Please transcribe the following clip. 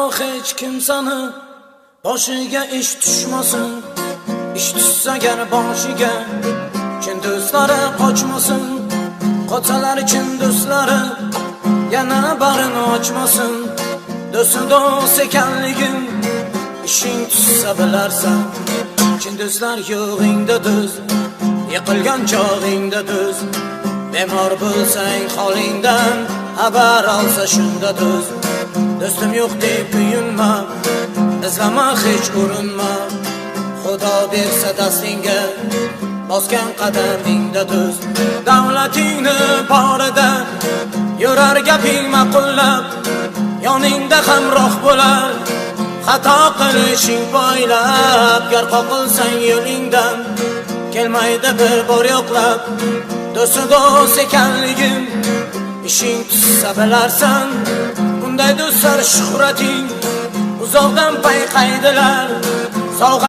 Hech kimsani boshiga ish tushmasin. Ish tushsa agar boshiga, chin do'stlari qochmasin. Qochsalar chin do'stlari, yana barini ochmasin. Do'sti do'st ekanligin ishing tushsa bilarsan. Chin do'stlar yo'g'ingda do'st, yiqilgan chog'ingda do'st. Bemor bo'lsang holingdan xabar olsa shunda do'st. Do'stim yo'q deb kuyinma, izlama, hech urinma. Xudo bersa dastingga, bosgan qadamingda do'st. Davlatingni borida yurar gaping ma'qullab, yoningda hamroh bo'lar xato qilishing poylab. Gar qoqilsang yo'lingdan, kelmaydi bir bor yo'qlab. Do'sti do'st ekanligin ishing tushsa bilarsan. Unday do'stlar shuhrating uzoqdan payqaydilar. Sovg'a